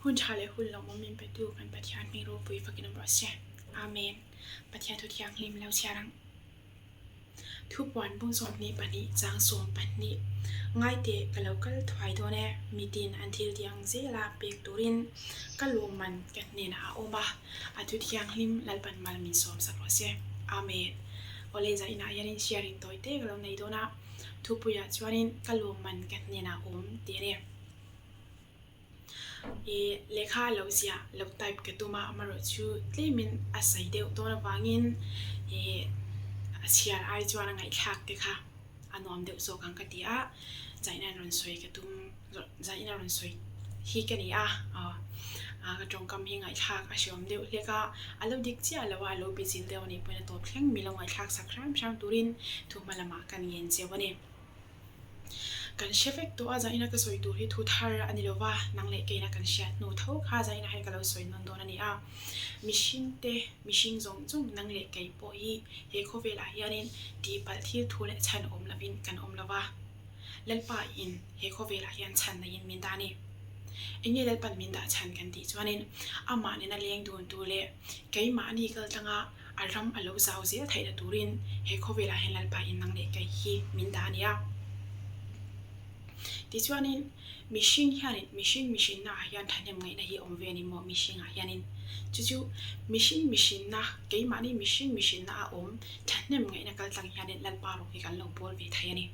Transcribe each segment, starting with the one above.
Hun tha leh hun lawmawm min petu kan Pathian hming ropui fakin awm rawh se. Amen. Pathian thu thianghlim lo chhiar ang. Thupuan bung 22 chang 12 Ngaite ka lo kal thuai dawn e, mitin an thil tih ang zela pek turin ka lawmman ka hnenah a awm a, a thu thianghlim Lalpan mal min sawm sak rawh se. Amen. Awle zainah hianin sharing tawi te ka lo nei dawn a, thupuiah chuanin ka lawmman ka hnenah a awm tih a ni. I lehkha lo ziah lo type ka tum a, amaherawh chu tlemin a sawi deuh dawn avangin ih a chhiar ai chuan a ngaihthlak te kha a nuam deuh zawk ang ka ti a, zaina rawn sawi ka tum zaina rawn sawi hi ka ni a, aw ka tawngkam hi ngaihthlak a hreawm deuh hlek a, a lo dik chiah lo a, a lo bichil deuh a nih pawhin a tawp thleng mi lo ngaihthlak sak hram hram turin thuhma lamah ka ngen cheu a ni. Kan hre vek tawh a, zaina ka sawi tur hi thu thar a ni lova, nang leh keina kan hriat hnu tho kha zaina hian ka lo sawi nawn dawn a ni a. Mihring te, mihring zawng zawng nang leh kei pawh hi he khawvelah hianin tihpalh thil thu leh chhan awm lovin kan awm lova, Lalpa in he khawvelah hian chhan neiin min dah a ni. Enge Lalpan min dah chhan kan tih chuanin amah nena leng dun tur leh keimahni kaltlanga A ram a lo zau zel theihna turin he khawvelah hian Lalpa in nang leh kei hi min dah a ni a. Tichuanin mihring hianin mihring mihrinna ah hian thahnem ngaihna hi a awm ve a ni maw mihring ah hianin chu chu mihring mihrinna keimahni mihring mihrinna a awm thahnem ngaihna kaltlang hianin Lalpa rawng hi kan lo bawl ve thei a ni.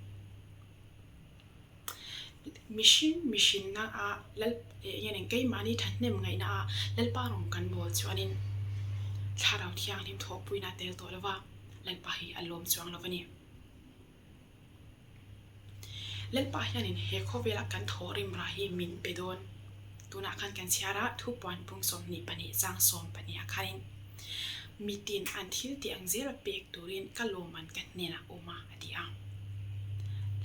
Mihring mihrinna a lal eng nge keimahni thahnem ngaihna a Lalpa rawng kan bawl chuanin Thlarau Thianghlim thawhpuina a tel tawh lova, Lalpa hi a lawm chuang lo a ni. Lalpa hianin he khawvela kan thawhrim rah hi min pe dawn. Tunah khan kan chhiar a, Thupuan pung 22 chang 12 ah khanin mitin an thil tih ang zela pek turin ka lawmman ka hnenah awm a, a ti a.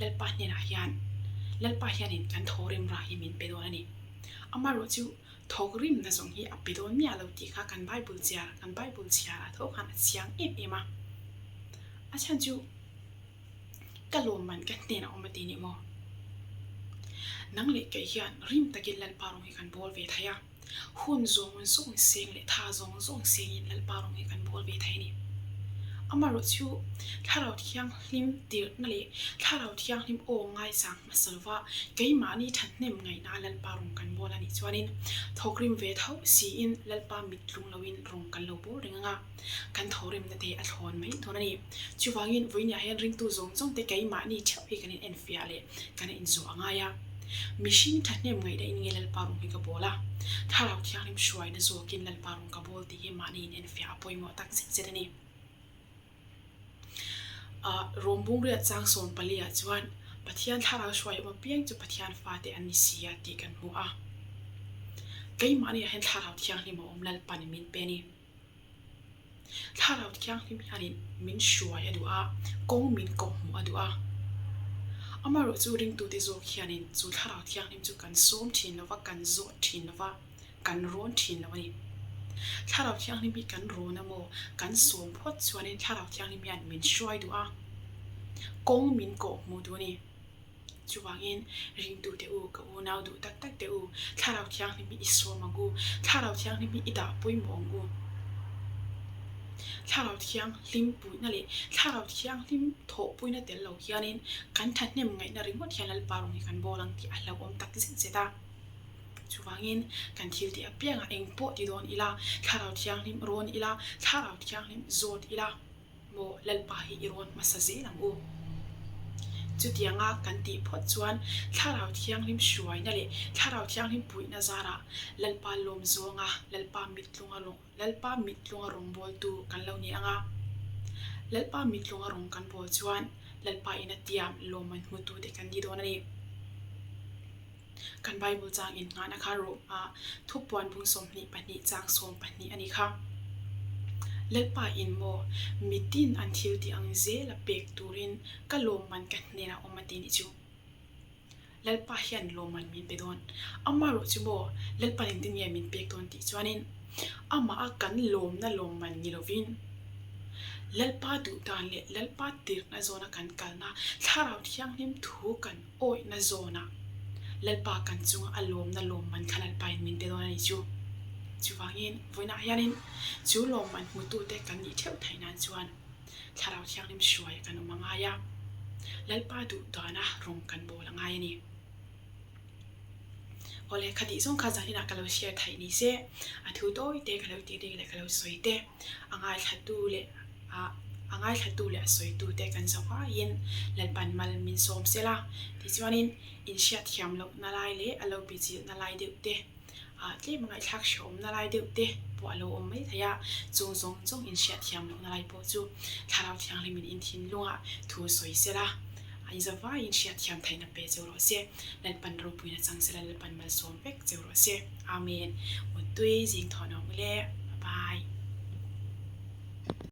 Lalpa hnenah hian, Lalpa hianin kan thawhrim rah hi min pe dawn a ni. Amaherawh chu thawkrimna zawng hi a pe dawn miah lo tih kha kan Bible chiar, kan Bible chhiarah tho khan a chiang em em a. A chhan chu ka lawmman ka hnenah awm a ti ni maw? Nang leh kei hian rim takin Lalpa rawng hi kan bawl ve thei a. Hun zawng zawng seng leh tha zawng zawng sengin Lalpa rawng hi kan bawl ve thei a ni. Amaherawh chu Thlarau Thianghlim tirhna leh Thlarau Thianghlim aw ngaisang hmasa lova keimahni thahnem ngaihna Lalpa rawng kan bawl a nih chuanin thawkrim ve tho siin Lalpa mit tlung loin rawng kan lo bawl reng ang a, kan thawhrimna te a thlawn mai dawn a ni. Chuvangin vawiinah hian ringtu zawng zawng te keimahni theuh hi kan inenfiah leh kan inzawh a ngai a. Mihring thahnem ngaihna in nge Lalpa rawng hi ka bawl a, Thlarau Thianghlim hruaina zawkin Lalpa rawng ka bawl tih hi mahni inenfiah a pawimawh tak zet zet a ni. Ah, Rom bungriat chang 14 ah chuan Pathian Thlarau hruai awm apiang chu Pathian fate an ni si a tih kan hmu a. Keimahni ah hian Thlarau Thianghlim a awm Lalpa'n min pe a ni. Thlarau Thianghlim hianin min hruai a duh a, kawng min kawhhmuh a duh a. Amaherawh chu ringtute zawk hianin chu Thlarau Thianghlim chu kan sawm thin lo va, kan zawt thin lo va, kan rawn thin lo a ni. Thlarau Thianghlim hi kan rawn a maw, kan sawm phawt chuanin Thlarau Thianghlim hian min hruai duh a, kawng min kawhhmuh duh a ni. Chuvangin, ringtute u, ka unau duh tak tak te u, Thlarau Thianghlim hi i sawm ang u, Thlarau Thianghlim hi i dah pawimawh ang u. Thlarau Thianghlim puihna leh Thlarau Thianghlim thawhpuina tel lo hianin kan thahnem ngaihna ringawt hian Lalpa rawng hi kan bawl ang tih a hlauhawm tak zet zet a. Chuvangin, kan thil tih apiangah eng pawh ti dawn ila, Thlarau Thianghlim rawn ila, Thlarau Thianghlim zawt ila, Maw Lalpa hi i rawn hmasa zel ang u. Chutianga kan tih phawt chuan Thlarau Thianghlim hruaina leh Thlarau Thianghlim puihna zarah Lalpa lawm zawnga Lalpa mittlunga Lalpa mittlunga rawngbawltu kan lo ni ang a. Lalpa mittlunga rawng kan bawl chuan Lalpa ina tiam lawmman hmutute kan ni dawn a ni. Kan Bible chang innghahna kha rawh a thupuan bung 22 chang 12 a ni kha. Lalpa in maw mitin an thil tih ang zela pek turin ka lawmman ka hnenah awm a ti nih chu. Lalpa hian lawmman min pe dawn. Amaherawh chu maw Lalpa engtin nge min pek dawn tih chuanin amah a kan lawmna lawmman ni lovin Lalpa duh dan leh Lalpa tirhna zawna kan kalna Thlarau Thianghlim thu kan Awihna zawnah Lalpa kan chunga a lawmna lawmman kha Lalpain min pe dawn a ni. ni chu. Chuvangin vawiinah hianin chu lawmman hmutute kan nih theuh theih nan chuan Thlarau Thianghlim hruai kan awm a ngai a, Lalpa duh dana rawng kan bawl a ngai a ni. Awle, khatih zawng kha zaninah ka lo share theih ni se, a thu tawi te ka lo tih rik leh ka lo sawi te, a ngaithlatu leh a a ngaithlatu leh a sawitu te kan zo aiin Lalpan mal min sawm sel a, tichuanin inhriatthiam lohna lai leh a lo bichilhna lai deuh te, Ah tlem a ngaihthlak hrehawmna lai deuh te pawh a lo awm mai thei a, chung zawng zawng inhriatthiam lohna lai pawh chu Thlarau Thianghlimin in thinlungah thu sawi sel a, a inzavaiin hriatthiam theihna pe cheu rawh se, Lalpan ropuina chang sela Lalpan malsawm vek cheu rawh se. Amen. Muttui zing thawh nawm ule. Bye bye.